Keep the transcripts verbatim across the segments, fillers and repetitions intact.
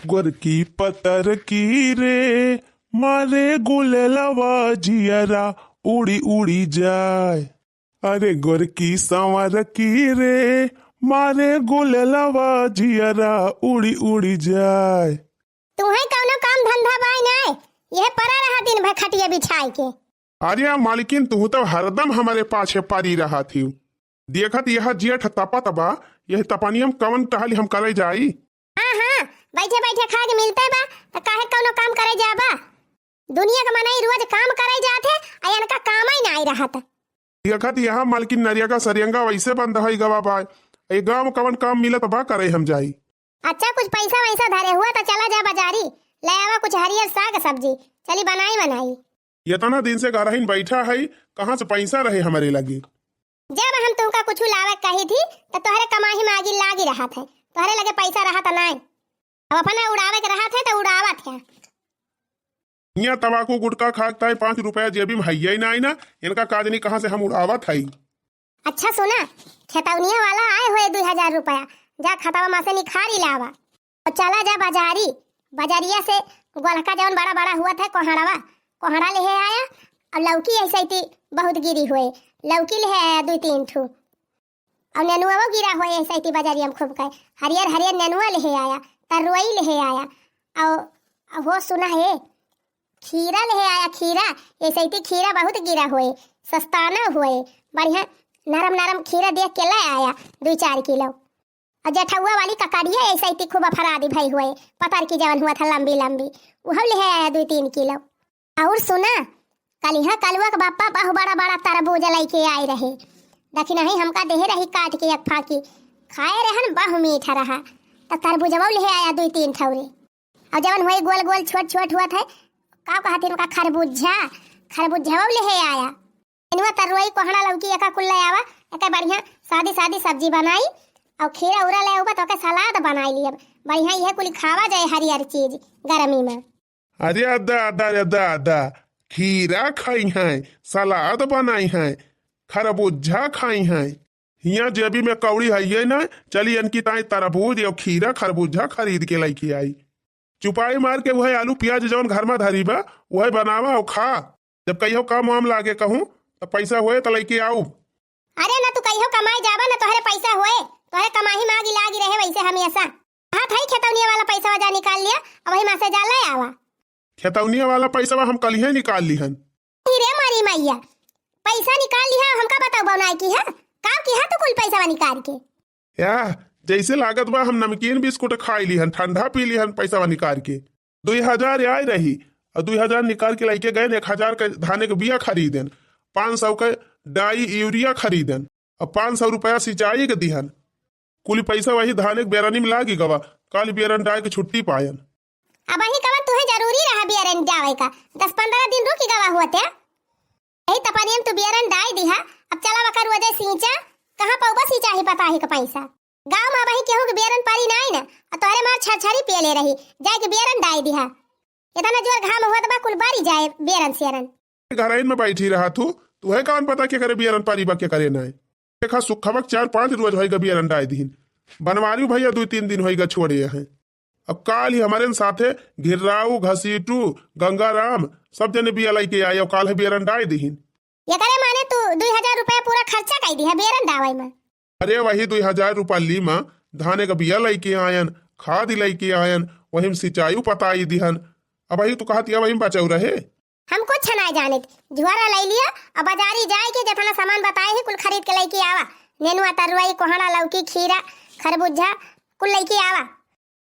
गोरकी पतरकी रे, मारे गुलेलवा जियरा उड़ी उड़ी जाए। अरे गोरकी संवरकी रे, मारे गुलेलवा जियरा उड़ी उड़ी जाए। तुहे कौनो काम धंधा बाय नाय, यह परा रहा दिन भर खटिया बिछाए के। अरे मालकिन, तुहू तो हरदम हमरे पाछे परी रहत हिउ। देखत यह जेठ तपत बा, यह तपनिया में कवन टहली हम करे जाई? हाँ, हाँ, बैठे बैठे खाए के मिलते बा, त काहे कौनो काम करे जाबा? दुनिया के मनई रोज काम करे जात है, आ इनका काम ही नाई रहत। देखत यह मालकिन, नरिया का सरियंगा वैसे बंद होई गवा बा। ए गाँव में कवन काम मिलत बा, करे हम जाई। अच्छा, कुछ पैसा वैसा धरे हुआ त चला जा बाजारी, ले आवा कुछ हरियर साग सब्जी, चली बनाई बनाई। इतना दिन से घरहिन बैठा है, कहाँ से पैसा रहे हमरे लगे? जब हम तुमका कुछ लावे कही थी, त तोहरे कमाही में आगी लागी रहत है, तोहरे लगे पैसा रहत नाय। अब अपना उड़ावे के रहत है, त उड़ावत है। हियाँ तमाकू गुटखा खाए ताई पाँच रुपया जेबी में हइये नाई ना, इनका काजनी कहाँ से हम उड़ावत हई। अच्छा सुना, खेतौनिया वाला आए हुए दुई हजार रुपया, जा खतवा मा से निखारी लावा। और चला जा बाजारी, बाजारिया से गोलका जौन बड़ा बड़ा हुआ था कोहड़वा, कोहड़ा लिहे आया। और लौकी ऐसे ही बहुत गिरी हुए, लौकी लिहे आया दुई तीन ठू। और नेनुआ गिरा हुए ऐसे ही बाजारिया में खूब खाए, हरियर हरियर नेनुआ लिहे आया, तरोई लिहे आया। और हो सुना है, खीरा लिहे आया, खीरा, ऐसे ही खीरा बहुत गिरा हुए, सस्ताना हुए, बढ़िया नरम नरम खीरा देख के ले आया दुई चार किलो। और जेठउआ वाली ककड़िया ऐसे ही खूब अफरादी भई हुए, पतर की जवन हुआ था लंबी लंबी, उहो लिहे आया दुई तीन किलो। और सुना, कलिहा कलुआ के बापा बहु बड़ा बड़ा तरबूज लइके आए रहे, देखी नहीं हमका देहे रही काट के एक फाकी, खाए रहन बहु मीठा रहा, त तरबूजवा लिहे आया दुई तीन ठौरे। और जवन हुई गोल गोल छोट छोट हुआ थे, का कहत इनका, खरबूजा, खरबूजवा लिहे आया। इनवा तरुई कोहड़ा लौकी एका कुल ले आवा, एका बढ़िया सादी सादी सब्जी बनाई, और खीरा उरा ले आवा तो के सलाद बनाई लियब। बढ़िया इहे कुल खावा जाए हरियर चीज गर्मी में। अरे अदा, अदा, अरे अदा, अदा, खीरा खाई हैं, सलाद बनाई हैं, खरबूजा खाई हैं। हियाँ जेबी में कौड़ी हइये ना, चली इनकी ताई तरबूज और खीरा खरबूजा खरीद के लइके आई। चुपाई मार के वह आलू प्याज जौन घर में धरी बा, वह बनावा और खा। जब कहियो काम वाम लागे कहूँ, त पैसा होए त लइके आऊ। अरे ना तू कहियो कमाई जाबा ना तोहरे पैसा होए, तोहरे कमाही मागी लागी रहे वैसे हमेशा। हाथ है खेतौनिया वाला पैसा जा निकाल लिया, अब वही मा से जा ले आवा। खेतौनिया वाला पैसा हम कल ही निकाल लिहन। ई रे मारी मैया, पैसा निकाल लिहा, हमका बताओ बनाए की है, का की है तू कुल पैसा निकाल के? या, जैसे लागत बा हम नमकीन बिस्कुट खाई लिहन, ठंडा पी लिहन पैसा निकाल के। दुई हजार आए रही और दुई हजार निकाल के लइके गए, एक हजार के धाने के बिया खरीदन, पाँच सौ के डाई यूरिया खरीदन और पाँच सौ रुपया सिंचाई के दिहन। कुल पैसा वही धाने के बेरनी में लागी गवा, काल बेरन डाई के छुट्टी पायन। अब वही कवन तुहे जरूरी रहा बेरन डावे का, दस पन्द्रह दिन रुकी गवा होते। यही तपनियम तू बेरन डाई दिहा, अब चला वकर वजह सींचा, कहाँ पौबा सिंचाही पताही का पैसा। गाँव में वही केहू के बेरन परी नाई ना, और तोहरे मार छरछरी पियले रही, जाए के बेरन डाई दिहा। इतना जोर घाम होत बा, कुल बारी जाए बेरन सेरन। घरइन में बैठी रहा तू, तुहे कौन पता के करे बियरन पारी बा के करे नाय। देखा सुखबक चार पाँच रोज होइगा बियरन डाय दिहिन। बनवारी भैया दुई तीन दिन होइगा छोड़े हैं। अब काल ही हमरे साथे घिर्राऊ, घसीटू, गंगाराम सब जने बिया लइके आए और काल है बियरन डाय दिहिन। एकरे माने तू दुई हजार रुपया पूरा खर्चा कई दिहा बियरन डावई में। अरे वही दुई हजार रुपया ली माँ, धाने का बिया लइके आयन, खाद लइके आयन, वही में सिंचाई पताई दिहन। अब वही तू कहत या वही में बचाऊ रहे। हम कुछ नाय जानित, झुआरा लइ लिया और बाजारी जाए के जतना सामान बताए है कुल खरीद के लइके आवा। नेनुआ, तरुआई, कोहड़ा, लौकी, खीरा, खरबूजा कुल लइके आवा।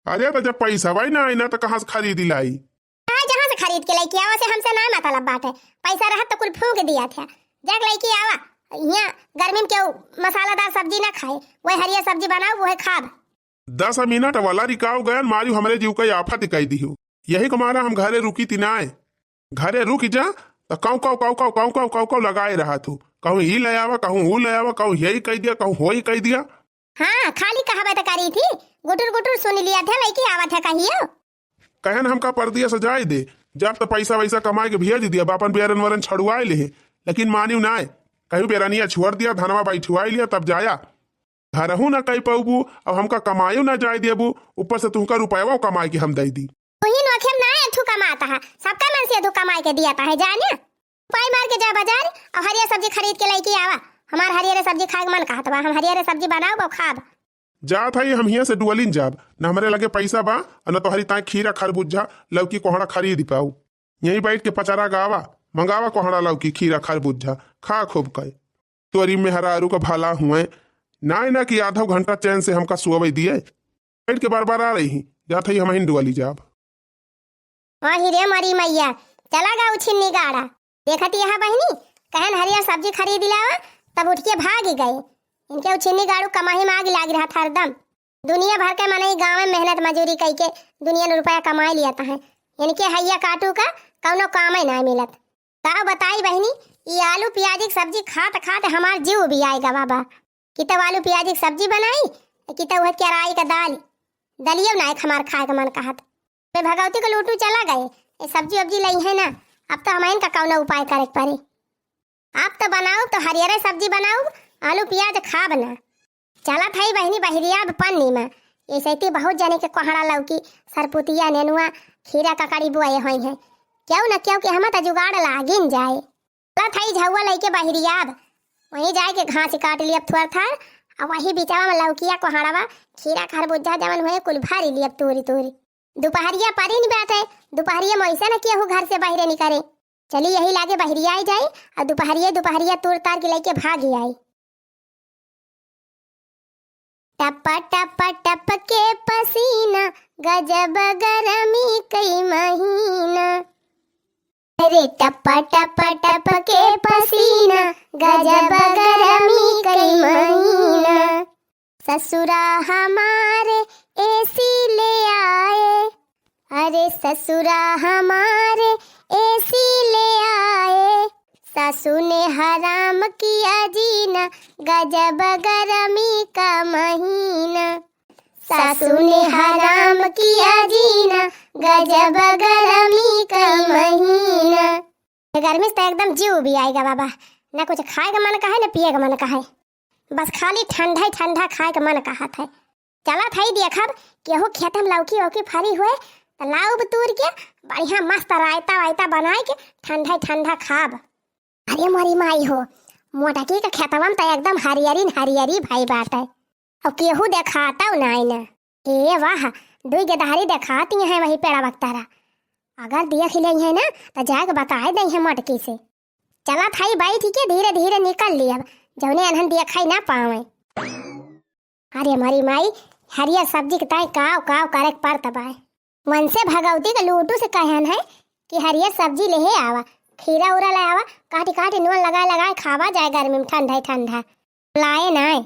अरे तो जब पैसा वही ना आई ना तो कहाँ से खरीद लाई? हाँ, जहाँ से खरीद के लइके आवा से हमसे ना मतलब बाटे। पैसा रहत तो कुल फूंक दिया था। जाके लइके आवा। यहाँ गर्मी में केहू मसालादार सब्जी ना खाए, वही हरियर सब्जी बनाओ, वही खाब। दस मिनट वाला रिकाव गयन, मारियो हमरे जीव का आफत कई दिहु। यही के मारा हम घरे रुकी ती नाय। घरे रुक जा, त काऊ, काऊ, काऊ, काऊ, काऊ, काऊ, काऊ, काऊ लगाए रहा तू। कहूँ ई ले आवा, कहूँ ऊ ले आवा, कहूँ यही कह दिया, कहूँ होई कह दिया। हाँ, खाली कहबे त करी थी, गुटुर गुटुर सुन लिया थे, लइके आवा थे कहियो। कहन हमका परदेस जाए दे, जब त पैसा वैसा कमाए के भेज दिया, बापन बेरन वरन छड़ुआए ले, लेकिन मानियो नाय। कहू बेरनिया छोड़ दिया, धनवा बैठुआए लिया, तब जाया। घरहू ना कई पउबू, अब हमका कमायो ना जाए देबू, ऊपर से तुहका रुपयवा कमाए के हम दई दी। तुही नोखे में ना एथू कमाता है, सबका मन से एथू कमाए के दियाता है, जाने? पाई मार के जा बाजार, अउ हरियर सब्जी खरीद के लइके आवा। हमार हरियर सब्जी खाए के मन कहत बा, हम हरियर सब्जी बनाउब अउ खाब। जात हई हम हियां से डुअलिन जाब, न हमरे लगे पैसा बा, अउ न तोहरी ताई खीरा खरबूजा लौकी कोहड़ा खरीद पाऊ। यहीं बैठ के पचरा गावा, मंगावा कोहड़ा लौकी खीरा खरबूजा, खा खूब कई। तोरी मेहरारू का भला हुए, नाय ना कि आधो घंटा चैन से हमका सुअवै दिए। बैठ के बार बार आ रही, जात हई हमहिन डुअली जाब। अहि रे मरी मइया, चला गा उछिन्नी गाड़ा। देखत यहा बहिनी, कहन हरियर सब्जी खरीद लावा, तब उठ के भाग गए। इनके उछिन्नी गाड़ू कमाही में आग लाग रहा था हरदम। दुनिया भर के मनई गाँव में मेहनत मजूरी कई के दुनिया रुपया कमाई लियाता है। इनके हैया काटू का कौनो कामे ना मिलत। का बताई बहिनी, ई आलू प्याजी के सब्जी खात खात हमार जीव भी आए गवा बा। कि तब आलू प्याजी के सब्जी बनाई, कि तब वह केराई का दाल, दलियो ना एक हमार खाए के मन कहत। बे भगवती के लूटू चला गए, ये सब्जी वब्जी लई है ना, अब तो हमइन का कौनो उपाय करे के पड़े। अब तो बनाउब तो हरियरे सब्जी बनाउब, आलू प्याज खाब ना। चलत हई बहिनी बहिरिया अब पन्नी में, ये सैती बहुत जने के कोहड़ा लौकी, सरपुतिया, नेनुआ, खीरा, ककड़ी बोए होई है। क्यों न क्यों कि हमें तो जुगाड़ लागिन जाए। चलत हई झउआ लइके बहिरियाब, वहीं जाए के घास काट लियब थोर थार, आ वही बिचवा में लौकिया, कोहड़वा, खीरा, खरबूजा जवन हुए कुल भरी लियब तूरी तूरी। दुपहरिया परिन बाटे, दुपहरिया में ऐसे न केहू घर से बहिरे निकरे। चली यही लागे बहिरिया आई जाई, आ दुपहरिया दुपहरिया तूर तार के लइके भागी आई। टप टप टप के पसीना, गजब गरमी कई महीना। अरे टप टप टप के पसीना, गजब गरमी कई महीना। ससुरा हमारे एसी ले आए, अरे ससुरा हमारे एसी ले आए, सासू ने हराम किया जीना, गजब गरमी का महीना। सासू ने हराम किया जीना, गजब गरमी का महीना। गर्मी से तो एकदम जीव भी आएगा बाबा, ना कुछ खाए का मन कहे, ना पिए का मन कहे, बस खाली ठंडा ही ठंडा खाए का मन कहत है। चलत हई देखब, केहू खेत में लौकी औकी फरी हुए, त लाउब तूर के, बढ़िया मस्त रायता वायता बनाए के, ठंडा ठंडा खाब। अरे मोरी माई हो, मोटकी के खेतवा में त एकदम हरियरी न हरियरी भई बाटे। अब केहू देखातौ नाई न। ए वाह, दुई गदहरी देखाती हैं वही पेड़वा के तरा। अगर देख लेई हैं ना, त जाके बताए दई हैं मोटकी से। चलत हई बैठ के धीरे धीरे निकल लियब, जौने अनहन देखाई ना पावे। अरे मरी माई, हरियर सब्जी के ताई काव काव करे के पड़त बाय। मन से भगवती के लूटू से कहन है कि हरियर सब्जी लेहे आवा, खीरा उरा ले आवा, काटी काटी नून लगाए लगाए खावा जाए गर्मी में ठंडा ठंडा। लाए नाय।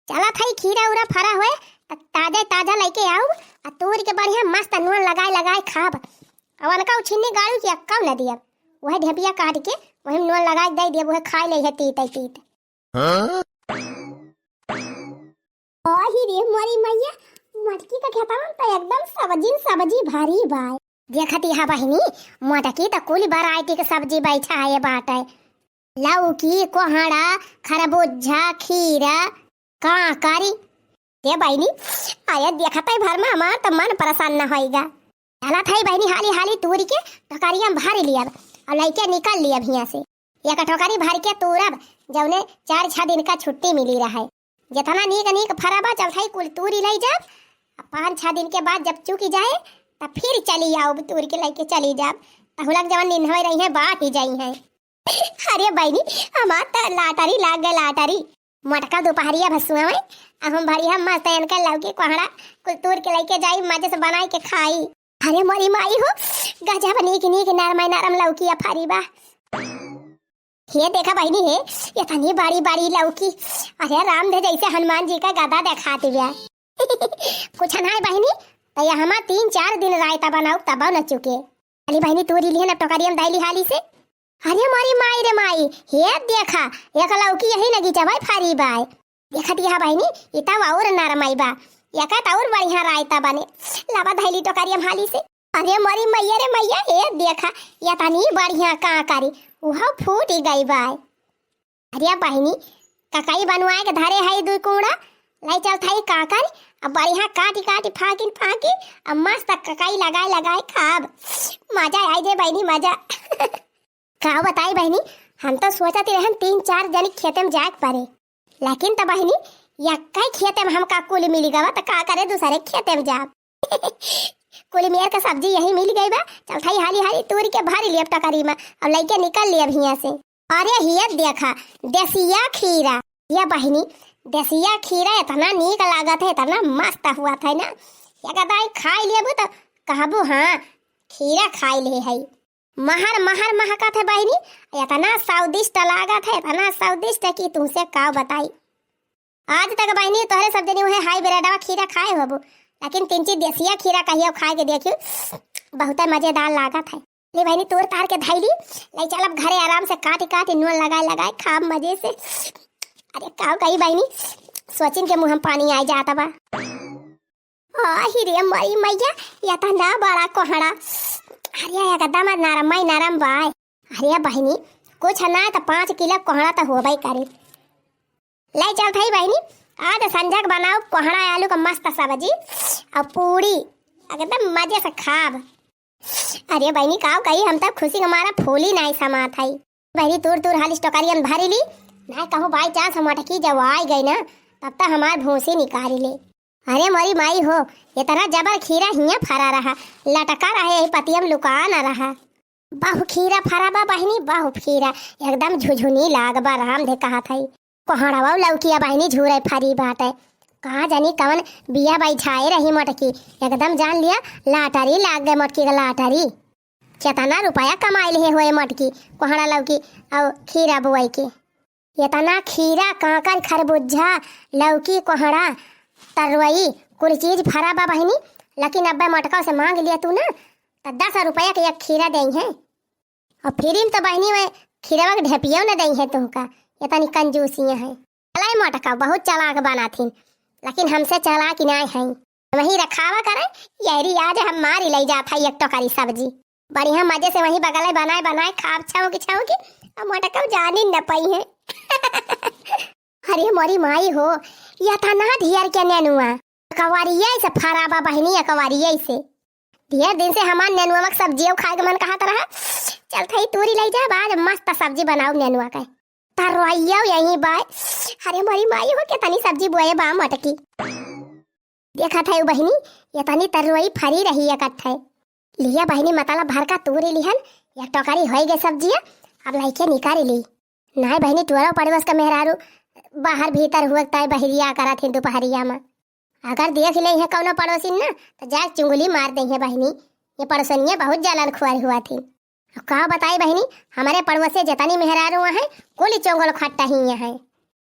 चलत हई खीरा उरा फरा हुए, त ताजा ताजा लइके आऊ, आ तूर के बढ़िया मस्त नून लगाए लगाए खाब। अब अनका उछिन्नी गाड़ू कि अक्काऊ न दियब, वह ढेपिया काट के वही में नून लगाए दे दियब, वह खाए ले है तीत तीत। हाँ? ओही रे मोरी मैया, मोटकी का खेतवा में त एकदम सब्जी न सब्जी भरी बाय। देखत यहा बहिनी, मोटकी त कुल variety के सब्जी बैठाए बाटे। लौकी, कोहड़ा, खरबूजा, खीरा, काकरी। ए बहिनी, अरे देखत ही भर में हमार त मन प्रसन्न होइगा। चलत हई बहिनी हाली हाली तूरी के टोकरिया में भर लियब और लइके निकल लियब हियां से। एक टोकरी भर के तूरब, जौने चार छह दिन का छुट्टी मिली रहे। जितना नीक नीक फरा बा, चौथाई कुल तूरी लई जाब। आ पाँच छह दिन के बाद जब चुकी जाए, तब फिर चली आउब, तूर के लइके चली जाब। तहुलक जवन निन्हवे रही हैं, बाँट ही जाई हैं। अरे बहिनी, हमार त लाटरी लाग गए, लाटरी। मोटका दुपहरिया भसुआ में, आ हम भरिया मस्त एनका लौकी कोहड़ा कुल तूर के लइके जाई, मजे से बनाई के खाई। अरे मोरी माई हो, गजब नीक नीक नरम नरम लौकी फरी बा। हे देखा बहिनी हे, इतनी बड़ी बड़ी लौकी। अरे राम दे जैसे हनुमान जी का गदा देखात बिया। कुछ नाय बहिनी, त ये हमा तीन चार दिन रायता बनाऊ तब न चुके। अली बहिनी तूरी लिहे न टोकरिया में धइली हाली से। अरे मोरी माई रे माई, हे देखा, एक लौकी यही नगीचा भाई फरी बाय। देखत यहा बहिनी, ई तब और नरमाई बा, एका त और बढ़िया रायता बने। लावा धइली टोकरिया में हाली से। अरे मोरी मैया रे मैया, ए देखा, एतनी बढ़िया काकरी, उहो फूट गई बाय। अरे बहिनी, ककई बनवाए के धरे है दुई कूड़ा, लइ चलत हई काकर, अब बढ़िया काटी काटी फाकिन फाकी, अब मस्त ककई लगाए लगाए खाब। मजा आई दे बहिनी, मजा। का बताई बहिनी, हम तो सोचत रहन तीन चार जनी खेते में जाए के परे, लेकिन त बहिनी, यक्कै खेते में हमका कुल मिली गवा, त का करे दूसरे खेते में जाब। कुल मेर का सब्जी यही मिल गई बा, चलत हई हाली हाली तूरी के भरी लेब टोकरी में, अब लइके निकल लेब हियां से। अरे हिया देखा, देसिया खीरा। या बहिनी, देसिया खीरा इतना नीक लागत है, इतना मस्त हुआ था ना, एक दाई खाई लेबू त कहबू हाँ, खीरा खाई ले है। महर महर महकत है बहिनी, इतना स्वादिष्ट लागत है, इतना स्वादिष्ट है कि तुमसे का बताई। आज तक बहिनी तोहरे सब जनी उहे हाई ब्रेडवा खीरा खाए होबो, लेकिन तिनची देसिया खीरा कहियो खाए के देखियो, बहुते मजेदार लागत है। ले बहिनी तोर तार के धइली, ले चल अब घरे आराम से काटी काटी नून लगाए लगाए खाब मजे से। अरे का कही बहिनी, सोचिन के मुँह में पानी आ जात बा। आही रे मरी मैया, या त ना बड़ा कोहड़ा। अरे एकदम नरम ही नरम बा। अरे बहिनी, कुछ ना त पाँच किलो कोहड़ा त होबे करे। ले चलत हई बहिनी, आज संझा के बनाओ कोहड़ा आलू का मस्त सब्जी और पूड़ी, एकदम मजे से खाब। अरे बहिनी, का कही, हम त खुशी के मारा फूली नाई समात हई। बहिनी, तूर तूर हाली टोकरियन भरी ली, ना कहूँ by chance हम अटकी जब आई गई ना, तब त हमार भूसी निकाली ले। अरे मोरी माई हो, इतना जबर खीरा हियाँ फरा रहा, लटका रहे यही पतियम लुका न रहा। बहु खीरा फरा बा बहिनी, बहु खीरा, एकदम झुझुनी लाग बा, राम दे कहत हई। कोहड़वा लौकिया बहिनी झूरे फरी बाटे। का जानी कवन बिया बैठाए रही मोटकी, एकदम जान लिया लाटरी लाग गए मोटकी का लाटरी। केतना रुपया कमाई ले होए मोटकी, कोहड़ा लौकी और खीरा बुआई के। इतना खीरा, कांकर, खरबूजा, लौकी, कोहड़ा, तरोई, कुल चीज फरा बा बहिनी, लेकिन अब्बे मोटका से मांग लिया तू ना, त दस रुपया के एक खीरा देई है। और free में तो बहिनी वह खीरवा के ढेपियो न देई है तुहका, इतनी कंजूसियां हैं। चलाई मोटका बहुत चालाक बनाथिन, लेकिन हमसे चालाक नाय हैं। वही रखावा करे, यही आज हम मारी ले जात है एक टोकरी सब्जी। बढ़िया मजे से वही बगले बनाए बनाए खाब छौंकी छौंकी, अब मोटका जानी न पाई है। अरे मोरी माई हो, या था ना ढेर के नेनुआ, कवरिया से फरा बा बहिनी, कवरिया से। ढेर दिन से हमार नेनुआ के सब्जियो खाए के मन कहत रहा। चलत हई तूरी लई जा, आज मस्त सब्जी बनाओ नेनुआ के। तरोइयो यही बा। अरे मोरी माई हो, केतनी सब्जी बोए बा मटकी। देखत है बहिनी, इतनी तरोई फरी रही इकट्ठे। लिया बहिनी, मतलब भर का तूरी लिहन, या टोकरी होई गई सब्जिया, अब लइके निकारी ली। नाय बहिनी, टुअरो पड़ोस का मेहरारू बाहर भीतर हुए ताई बहरिया करत ही दोपहरिया में। अगर देख ले हैं कौनो पड़ोसिन ना, तो जाए चुंगली मार दे हैं बहिनी। ये पड़ोसनिया बहुत जलन खुआर हुआ थी। अब का बताई बहिनी, हमारे पड़ोसे जितनी मेहरारू हैं, कुल चोंगल खट्टा ही हैं।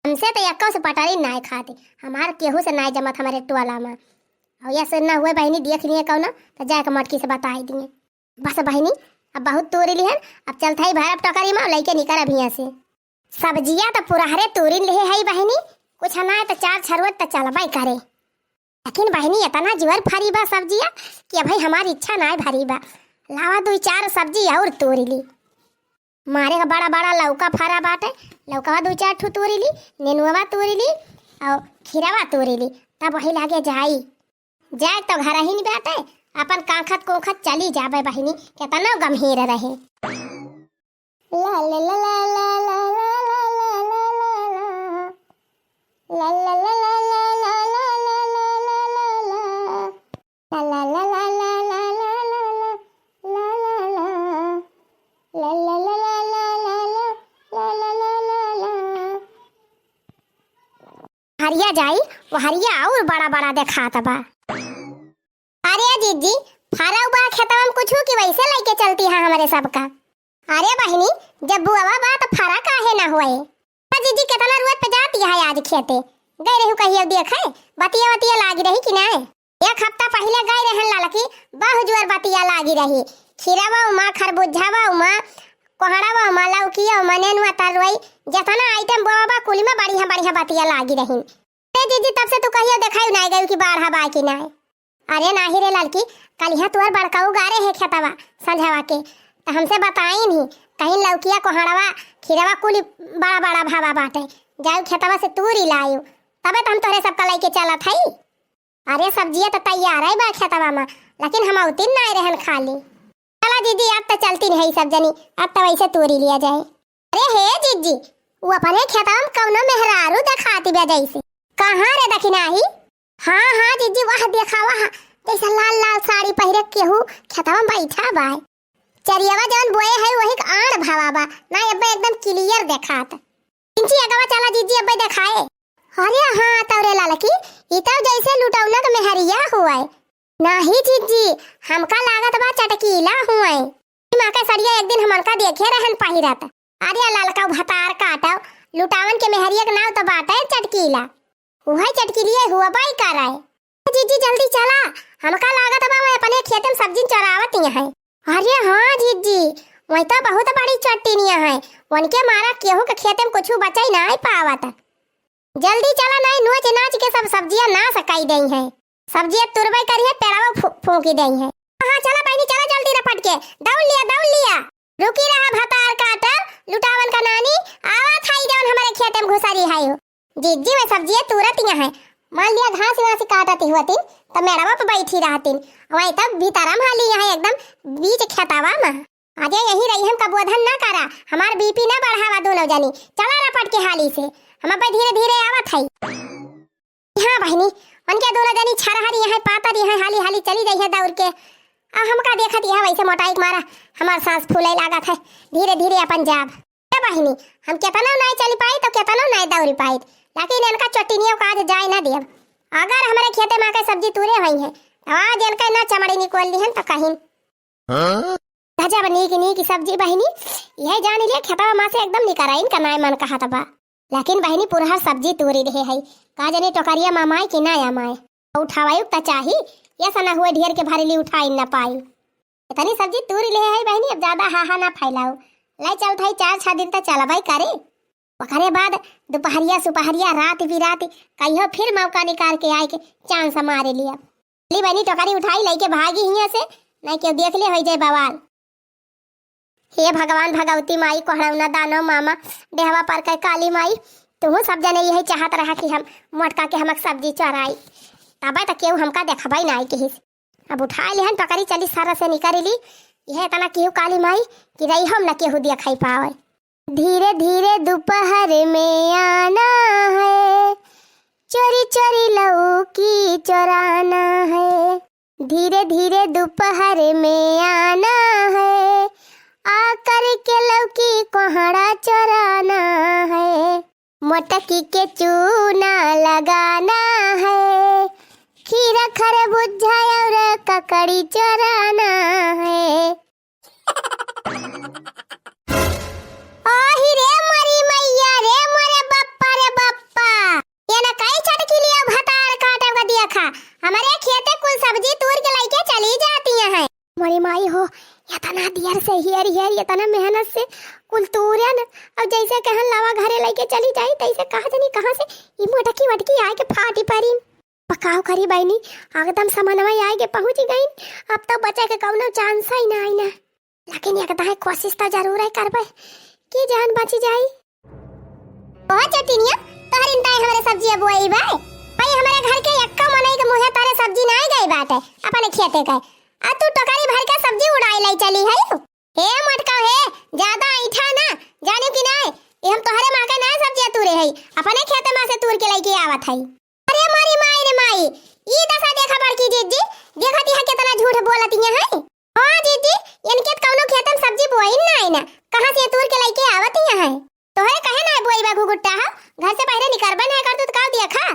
हमसे तो यक्को से पटरी नाय खाते, हमार केहू से नाय जमत हमारे टोला में। और यह सुनना हुए बहिनी देख लिए कौनो, तो जाके मटकी से बताई दिए। बस बहिनी, अब बहुत तोरी लिहन, अब चलत हई भरब टोकरी में, लइके निकर अब हियां से। सब्जिया त पुरहरे तोरिन लेहे हई बहिनी, कुछ ना त चार छरुआ त चलबे करे। लेकिन बहिनी, इतना जोर फरी बा सब्जिया कि अबही हमार इच्छा नाय भरी बा। लावा दुई चार सब्जी और तोरी ली। मारे का बड़ा बड़ा लौका फरा बाटे, लौकवा दुई चार ठो तोरी ली, नेनुआ तोरी ली और खीरावा तोरी ली, तब वही लागे जाई। जाए तो घर ही नहीं बाटे, अपन कांखत कोंखत चली जाबे बहिनी, केतनो गम्हीर रहे। हरिया जाई, वो हरिया और बड़ा बड़ा देखात बा। अरे जीजी, फरा बा खेतवा में कुछ कि वैसे लइके चलती है हमरे सबका। अरे बहिनी, जब बुआवा बा त फरा काहे ना होए? त जीजी केतना रुअत पे जाती है आज खेते, गई रहू कहियो देखे, बतिया वतिया लागी रही कि नाय? एक हफ्ता पहिले गई रहन ललकी, बहु जोर बतिया लागी रही। खीरावा उमा, खरबूजावा उमा, कोहड़ावा उमा, लौकिया उमा, नेनुआ तरोई, जितना item बोआ बा कुल में बढ़िया बढ़िया बतिया लागी रही। अरे जीजी, तब से तू कहियो देखाई नाय गई कि बाढ़ा बा कि नाय? अरे नाही रे ललकी, कलिहा तोर बड़काऊ गारे है खेतवा संझवा के, त हमसे बताई नहीं, कहीं लौकिया कोहड़वा खीरवा कुल बड़ा बड़ा भावा बाटे, जाऊ खेतवा से तूरी लायू। तबे त हम तोहरे सबका लइके चलत हई। अरे सब्जिया त तैयार है बा खेतवा मा, लेकिन हम अउतिन नाय रहन खाली। चला दीदी, अब त चलतिन है सब जनी, अब त वैसे तूरी लिया जाए। अरे हे जीजी, वो अपने खेतवा मा कौनो मेहरारू देखाती बा जैसे। कहाँ रे दखिनाही? हाँ हाँ जीजी, वह देखा वह, जैसे लाल लाल साड़ी पहिरे केहू खेतवा मा बैठा बा। चरियवा जौन बोए है वही क आड़ भवा बा ना, अब्बे एकदम clear देखात। इंची अगवा चला जीजी, अब्बे देखाए। अरे हाँ तौरे ललकी, ई तौ जैसे लुटौना क मेहरिया हुए। नाही जीजी, हमका लागत बा चटकीला हुए। माँ के सड़िया एक दिन हमनका देखे रहन पहिरत। अरे ललका भतार काटव, लुटावन के मेहरिया क नाव त बाटे चटकीला। उहै चटकीलिए हुआ बाई का रहे। जीजी जल्दी चला, हमका लागत बा वह अपने खेते मा सब्जी चोरावत ही है। अरे हाँ जीजी, वही त बहुत बड़ी चट्टिनिया है, उनके मारा केहू के खेते मा कुछ बचाई नाय पावत। जल्दी चला, नाय नोच नाच के सब सब्जिया नास कई देई है। सब्जिया तुरबई करी है, पेड़वा फू-, फूंकी देई है। हाँ चला बहिनी, चला जल्दी रपट के, दौड़ लिया, दौड़ लिया। रुकी रहा भतार काटा, लुटावन का नानी, आवा थाई जौन हमरे खेते मा घुसरी है हो। जीजी वह सब्जिया तुरत यहाँ है, मान लिया घास वास काटत ही होतिन, त मेड़वा पे बैठी रहतिन, वही तब भीतरा मा हाली यहाँ एकदम बीच खेतवा मा। अरे यही रही, हमका बोधन ना करा, हमार BP ना बढ़ावा दोनों जनी। चला रपट के हाली से, हम अब्बे धीरे धीरे आवत हई। हाँ बहिनी, उनके दोनों जनी छरहर यहाँ पातर यहाँ हाली हाली चली जाई है दौड़ के। आ हमका देखत यहाँ वैसे मोटाई के मारा हमार सांस फूले लागत है। धीरे धीरे अपन जाब। ए बहिनी, हम केतनो नाय चली पाई तो केतनो नाय दौड़ी पाई, लेकिन इनका चोटिनियों का आज जाए ना देब। अगर हमरे खेते मा के सब्जी तूरे हुई है तो आज इनका ना चमड़ी निकोल लिहन तो कहीं। हाँ? गजब नीक नीक सब्जी बहिनी, यह जान ले खेतवा मा से एकदम निकराइन का नाय मन कहत बा। लेकिन बहिनी पुरहर सब्जी तूरी रहे है, का जने टोकरिया मा माय कि ना या माय। उठावाई त चाही, ये सना हुए ढेर के भरेली उठाई न पाई। इतनी सब्जी तूरी ले है बहिनी, अब ज्यादा हाहा ना फैलाओ। लाई चलत है चार छह दिन तक चलबाई करे। ओकरे बाद दोपहरिया सुपहरिया रात बिरात कहियो फिर मौका निकाल के आए के chance मारे लिया। ली बहिनी टोकरी उठाई लइके भागी हियाँ से, नहीं केहू देख ले होई जाए बवाल। हे भगवान भगवती माई कोहड़ौना दानो मामा डेहवा पर के काली माई, तुहू सब जने यही चाहत रहा कि हम मोटका के हमक सब्जी चोराई, तबे त केहू हमका देखबई नाई किहिस। अब उठाई लिहन टोकरी चली सर से निकरी ली, यह इतना केहू काली माई कि रही हम न केहू देखाई पावे। धीरे धीरे दोपहर में आना है, चोरी चोरी लौकी चोराना है। धीरे धीरे दोपहर में आना है, आकर के लौकी कोहड़ा चोराना है। मोटकी के चूना लगाना है, खीरा खरबूजा और ककड़ी चोराना है। आही रे मोरी मैया रे, मोरे बप्पा रे बप्पा। ये ना कई चटकिलिया भतार काटे का देखा, हमरे खेते कुल सब्जी तूर के लइके चली जाती हैं। मोरी माई हो, इतना देर से हेर हेर, इतना मेहनत से कुल तूरन, अब जैसे कहन लावा घरे लइके चली जाई, तैसे कहा जनी कहाँ से ई मोटकी वटकी आए के फाटी पड़ी। पकाव करी बहिनी, एकदम समनवा आए के पहुँच गई। अब तो बचे के कौनो chance ही ना आई ना। लेकिन एक दाएं कोशिश तो जरूर है करबे कि जान बची जाई। ओ चटिनिया, तोहर इनताए हमरे सब्जिया बोई बा। भाई हमरे घर के एक्का मनई के मुँहे तोहरे सब्जी ना गई बाटे, अपने खेते के। आ तू टोकरी भर के सब्जी उड़ाई लाई चली है। हे मटका हे, ज्यादा ऐठा ना, जाने कि नाय, ये हम तोहरे माँ के ना सब्जिया तूरे है, अपने खेते मा से तूर के लइके आवत है। अरे मोरी माई रे माई, ई दशा देखा बड़की जिज्जी, देखत यहाँ कितना झूठ बोलत यहाँ है। हाँ जिज्जी, इनके त कौनो खेते मा सब्जी बोई ना है ना, कहाँ से तूर के लइके आवत यहाँ है? तोहरे कहे ना बोई बा घुघुट्टा हो, घर से बाहरे निकरबे ना कर तू त का देखा?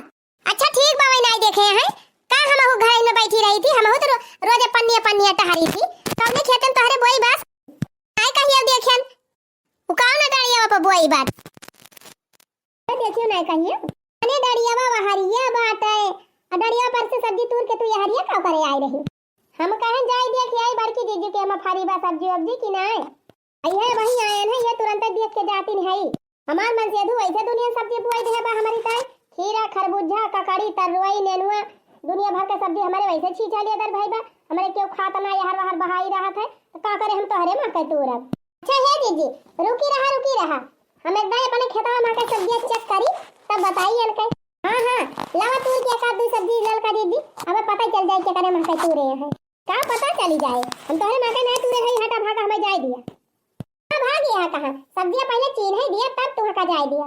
अच्छा ठीक बा, वही नाई देखे हैं, का हमहू घर में बैठी रही थी, हमहू तो रो-, रोज पन्निया पन्निया टहरी थी, कौने खेते मा तोहरे बोई बस? नाई कहियो देखेन, उ कौन डड़िया पर बोई बात? देखियो नाई कहियो। अने डड़िया बा वहरिया बाटे, आ डड़िया पर से सब्जी तूर के तू यहरिया का करे आई रही? हम कहे जाई देख आई बड़की जीजू के हम फरी बा सब्जी वब्जी की नाई। अइहे वही आयन है, ये तुरंते देख के जातिन है। हमार मन से अधू वैसे दुनिया सब्जी बोई दे बा हमारी ताई। खीरा, खरबूजा, ककड़ी, तरुई, नेनुआ, दुनिया भर के सब्जी हमारे वैसे छींचा लिया दर भाई बा। हमारे क्यों खात ना यहर वहर बहाई रहत है, तो का करे हम तोहरे माँ के तूरब। अच्छा हे जीजी, रुकी रहा, रुकी रहा। हम एक दाई अपने खेतवा माँ के सब्जिया check करी, तब बताई इनके। हाँ, हाँ, लावा तूर के एक आध दुइ सब्जी ललका दीदी, अब पता चल जाए केकरे महकई तूरे हैं। का पता चली जाए, हम तोहरे महकई नहीं तूरे है, हटा भागा, हमें जाए दिया। हाँ, भाग गया कहाँ, सब्जियाँ पहले चीन्हे दिया, तब तुहका जाए दिया।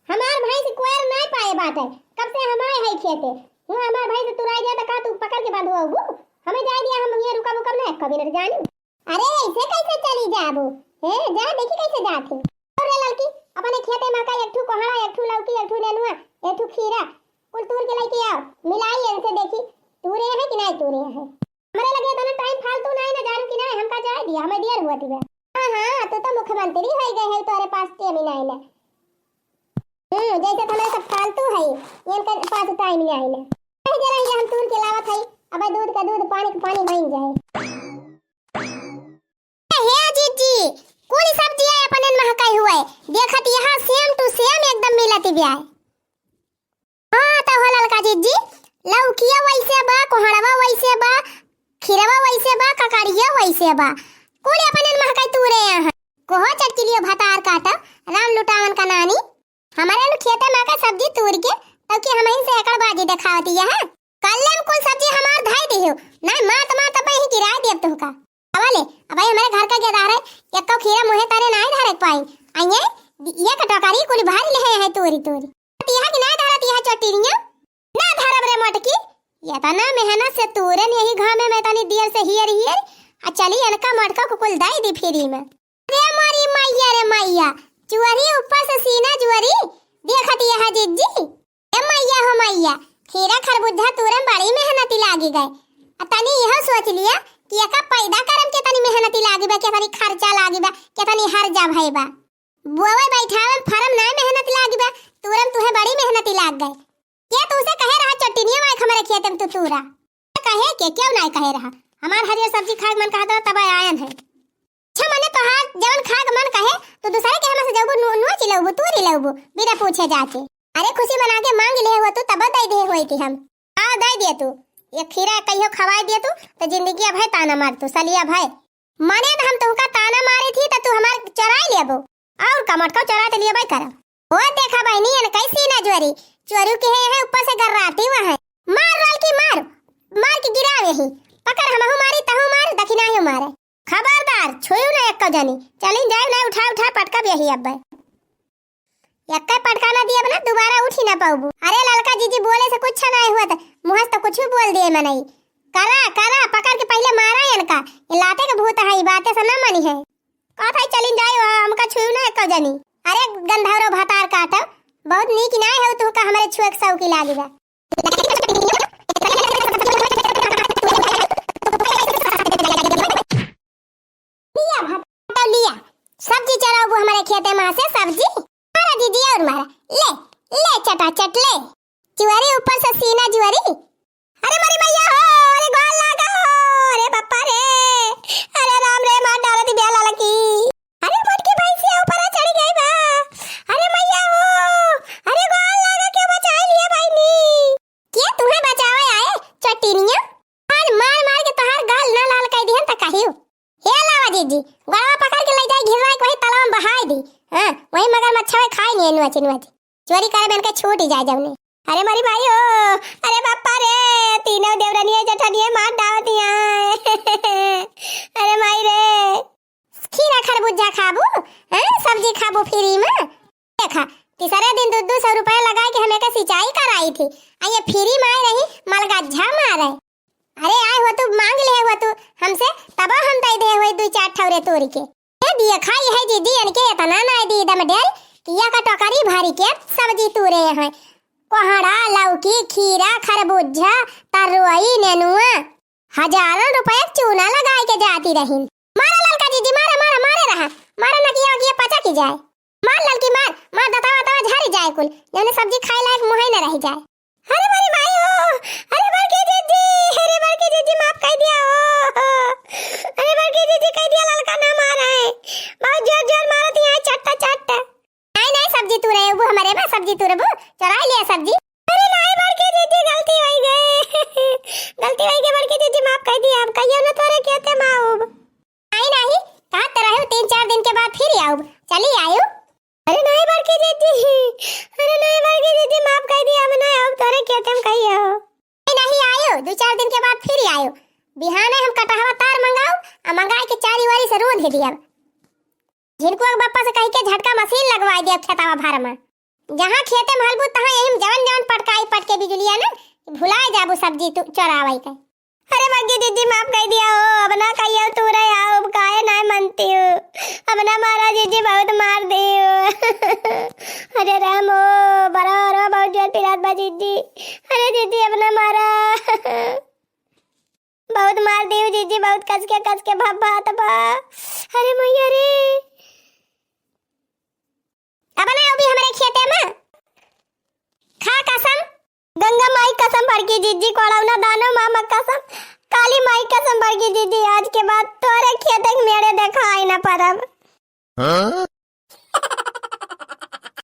हमार भैंस कोयर नहीं पाए बाटे, कब से हम आए है खेते। हुआ हमार भैंस तुराई जाए तो का तू पकड़ के बांधो अबू? हमें जाए दिया, हम ये रुका मुकब नहीं कभी नहीं जानी। अरे ऐसे कैसे चली जाबू? हे, जा देखी कैसे जात ही। और रे ललकी, अपने खेते में का एक ठू कोहड़ा, एक ठू लौकी, एक ठू नेनुआ, एक ठू खीरा, कुल तूर के लेके आओ, मिलाई इनसे देखी, तूरे हैं कि नहीं तूरे हैं। हमरे लगे इतना टाइम फालतू नहीं ना जानू कि नहीं, हमका जाए दिया, हमें देर हुआ थी बे। हाँ, हाँ, तू तो मुख्यमंत्री हो गए है, तोरे पास टेम ही नहीं ना। हम्म, जैसे तो हमारे सब फालतू है, इनका पास टाइम नहीं आइले। कहीं जरा ये हम तूर के लावत है, अबे दूध का दूध, पानी का पानी बन जाए। हे जीजी, कुल सब्जियां अपने महकाई हुए, देखत यहाँ same to same एकदम मिलत बिया। हाँ, तो हो ललका जीजी, लौकिया वैसे बा, कोहड़वा वैसे बा, खीरवा वैसे बा, ककड़िया वैसे बा, कुल अपने महकाई तूरे यहाँ। कोहो चटकिलियो भतार काटा, राम लुटावन का नानी। हमारे नु खेते में का सब्जी तूर के, तब कि हमहिन से एकड़बाजी देखावती है। कल्ले में कुल सब्जी हमार धाई दिहो, नहीं मात मात अब यही गिराए देब तुमका। अब ले, अब हमारे घर का गेदार है, एको खीरा मुहे तारे नहीं धरे पाई। आइए, ये का टोकरी कुल भारी ले है तूरी तूरी। तिहा कि नहीं धरा तिहा चटिनिया? ना धरब रे मोटकी, ये तना मेहनत से तूरन यही घामे में तनी दियर से हियर हियर, आ चली इनका मोटका को कुल दाई दी फ्री में। रे मोरी मैया रे मैया, चुअरी ऊपर से सीना जुअरी, देखत यह जिज्जी। ए मैया हो मैया, खीरा खरबूजा तूरे में बड़ी मेहनती लागी गए। आ तनी यह सोच लिया कि एका पैदा करम के तनी मेहनती लागी बा, के तनी खर्चा लागी बा, के तनी हर्जा भई बा। बोवे बैठावे में फरम नाय मेहनत लागी बा, तूरे में तुहे बड़ी मेहनती लाग गए। के तुसे कहे रहा चट्टिनिया माय हमरे खेते में तू तूरा? कहे के क्यों नाय कहे रहा? हमार हरियर सब्जी खाए के मन कहत रहा तब आयन है। अच्छा मने तोहार जवन खाए के मन कहे, तू दूसरे के हमसे जौबू नु-, नुआ चिलौबू, तूरी लौबू, बिना पूछे जाके। अरे खुशी मना के मांग ले हुआ तू तब दे दे होई थी हम। आ दे दिए तू। ये खीरा कहियो खवाई दिए तू, तो जिंदगी अब है ताना मार तू, सलिया भाई। मने तो हम तुमका ताना मारे थी, तो तू हमार चोराई लेबो। और का मोटका चोरा तो लेबे करब। ओ देखा बहिनी, एन कैसी ना जोरी। चोरू के है, है ऊपर से गर्राती हुआ है। मार लाल की मार, मार के गिराव यही। पकड़ हमहू मारी, तहू मार, दखिनाही मारे। खबरदार, छुयू ना एक्को जनी। चलिन जाए ना, उठा, उठा, पटकब यही अब। एक्के पटका ना दिए ना, दोबारा उठी ना पाऊबू। अरे ललका जीजी बोले से कुछ ना हुआ, तो मुँह से तो कुछ भी बोल दिए मनई। करा, करा, पकड़ के पहले मारा इनका। ये लाते के भूत है, ये बातें से ना मनी है। कहत है चलिन जाए, वहाँ हमका छुयू ना एक्को जनी। अरे गंधौरो भतार काटो, बहुत नीक ना है तू का हमारे छुए के सौकी लागी बा। लिया भात, लिया। सब्जी चराबू हमारे खेते में से सब्जी। मारा दीदी और मारा। ले, ले चटा चट ले। जुआरी ऊपर से सीना जुआरी। अरे मोरी मैया हो, अरे गोल लागा हो, अरे बापा रे। अरे राम रे, मार डाला दी ब्याह लाला की। अरे मोटकी भैंसिया ऊपर चढ़ गई बा। अरे मैया हो, अरे गोल लागा के बचाई लिया बहिनी। के तुम्हें बचावे आए, चट्टिनिया? आज मार मार के तोहार गाल ना लाल कर दिहन त कहियो। हे लावा जीजी, गोड़वा पकड़ के ले जाई, घिरवा के वही तलाव में बहाई दी। हाँ, वही मगरमच्छवे खाई नहीं नुआ चिनुआ जी। चोरी करे बन के छूट ही जाए जौने। अरे मोरी माई हो, अरे बापा रे, तीनों देवरनिया जठनिया मार डावतिया। अरे माई रे। खीरा खरबूजा खाबू, हैं? सब्जी खाबू फ्री में? देखा, तीसरे दिन दू दू सौ रुपया लगाए के हम एके सिंचाई कराई थी, आ ये फ्री में आए रही, मलगज्झा मारे। अरे आए हो तू, मांग ले हो तू हमसे, तबो हम दे दे हो दू चार ठौरे तोड़ के। ए देखा, ये है दीदी, इनके इतना ना दी दम डेर कि या का टोकरी भरी के सब्जी तूरे हैं। कोहड़ा, लौकी, खीरा, खरबूजा, तरोई, नेनुआ। हजारन रुपया चूना लगाए के जाती रहिन। मारा ललका जीजी, मारा, मारा, मारे रहा। मारा ना कि ये पचा की जाए। मार ललकी मार, मार दतवा दतवा झारी जाए कुल। जौने सब्जी खाए लायक मुँहे न रह जाए। अरे मोरी माई हो, अरे बड़की जीजी, अरे बड़की जीजी माफ कर दिया हो। अरे बड़की जीजी कह दिया ललका ना मारे। बहुत जोर जोर मारत यहाँ चट्टा चट्टा। नहीं, नहीं, सब्जी तूरे, वो हमारे बा, सब्जी तूरे, वो चुराई लिया सब्जी। अरे नहीं, बड़की दीदी, गलती होई गए। गलती होई गए, बड़की दीदी, माफ कर दिया, अब कहियो ना तोरे खेते में आऊब। नहीं, नहीं, कहा तो रहे, तीन चार दिन के बाद फिर आऊब, चली आयु। अरे नहीं, बड़की दीदी, अरे नहीं, बड़की दीदी, माफ कर दिया, अब ना आऊब। यो। नहीं आयो, दो चार दिन के बाद फिर आयो। बिहाने हम कटहवा तार मंगाऊ, आ मंगाए के चारी वारी से रोंध दिया। झिनकुआ के बापा से कही के झटका मशीन लगवाई दिया खेतावा भर में। जहाँ खेते में हलबू, तहाँ यही में जवन जवन पटकाई पटके बिजुलिया ना, भुलाए जाबू सब्जी तू चोरावे के। अरे बग्गी जिज्जी, माफ कइ दिया हो, अब ना कहियो तू रे आओ, अब काहे ना मनती हो, अब ना मारा जिज्जी, बहुत मार दियो। अरे राम हो, बड़ा अरवा बहुत जोर पिरात बा जिज्जी। अरे जिज्जी, अब ना मारा। बहुत मार दियो जिज्जी, बहुत कस के, कस के भभात बा। अरे मैया रे। अब ना अउबी हमरे खेते में। खा कसम। गंगा माई कसम बड़की जिज्जी, कोड़ौना दानो मामा कसम, काली माई कसम बड़की जिज्जी, आज के बाद तोरे खेते के मेड़े देखाई ना परब। हाँ?